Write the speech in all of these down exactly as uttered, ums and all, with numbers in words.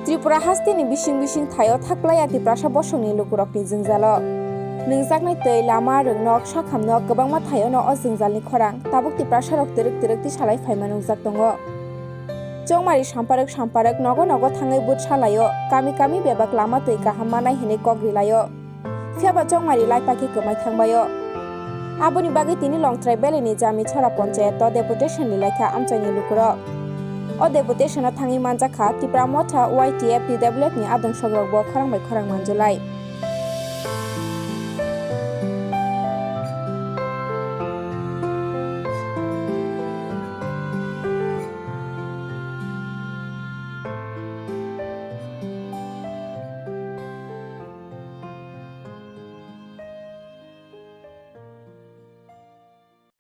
Tripura hasteni bising bising thaio thaklaiya Tiprasa bosongni lukurokni jwngjalo. Nwngjaknai twi, lama, rwngnok, sakhamnok kwbangma thaiono o jwngjalni khorang tabuk Tiprasarok twrwk twrwk tisalai phaima nungjak tongo. Chongmari samparwk samparwk nogo nogo thangwi vote salaio, kami kami bebak lama twi kaham manai hwnwi kok rilaio. Phiya ba Chongmari lai pakhe kwmai thangbaio. Aboni bagwi tini Longtrai Valley ni Jamichhara Ponchayat o deputation ni laikha amchaini lukurok. O deputation o thangwi manjak kha Tipra Motha, Y T F, T W F ni adong sokrok bo khorang bai khorang manjulai.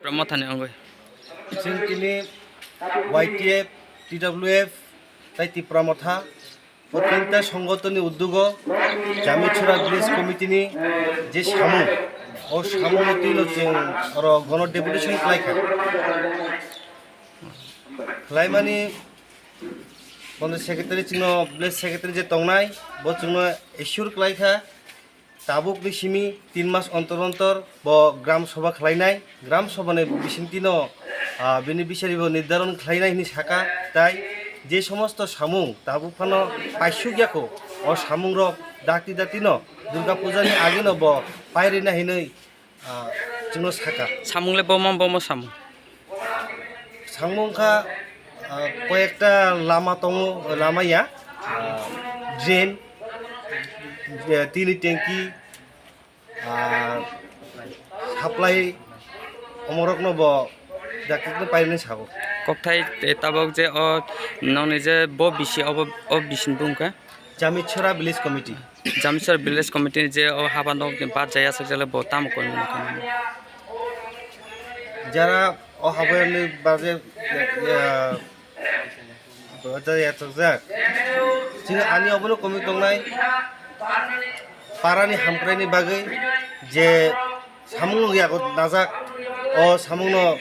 Tipra Mothani wngwi. Chwng tini Y T F, T W F, tei Tipra Motha, o tinta songotoni uddugo Jamichhara Village Committee ni je samung, o samungno twino chwng oro gono deputation khlai kha. Khlaimani bono secretary chwngno village secretary je tongnai, bo chwngno assure khlai kha. Tabukni simi tin mas ontor ontor bo gram sabha khlainai. Gram sabhani bisingtwino, ah, bini bisari bo nirdaron khlainai hwnwi saka. Tai je somosto samung tabuk phano paisuk yako, o samungrok dakti dakti no Durga Puja ni age no bo pairina hinwi, ah, chwngno saka. Samung le bomo bomo samung? Samung kha, ah, koyekta lama tongo, lama ya, ah, drain, eh, tini tanki, ah, supply, omorokno bo dakti no pairina sabo. Kokthai, eh, tabuk je o nongni je bo bisi obo, o bisi bung kha? Jamichhara Village Committee. Jamichhara Village Committee ni je o haba nok ni bad jaya sak jale bo tamo koi mano khe? Jara o haba ni baje, ya, baje ya tok jak. Chini ani obono komik tongnai. Parani hamkrai ni bagwi je samung yago najak, o samungno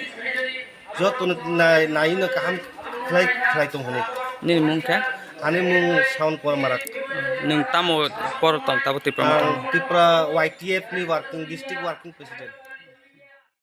joto nai, naino kaham khlai, khlai tong hwnwi. Nini mung khe? Ani mung Sawan Kumar Marak. Nwng tamo por tong tabo Tipra Motha? Ang Tipra Y T F ni working, district working president.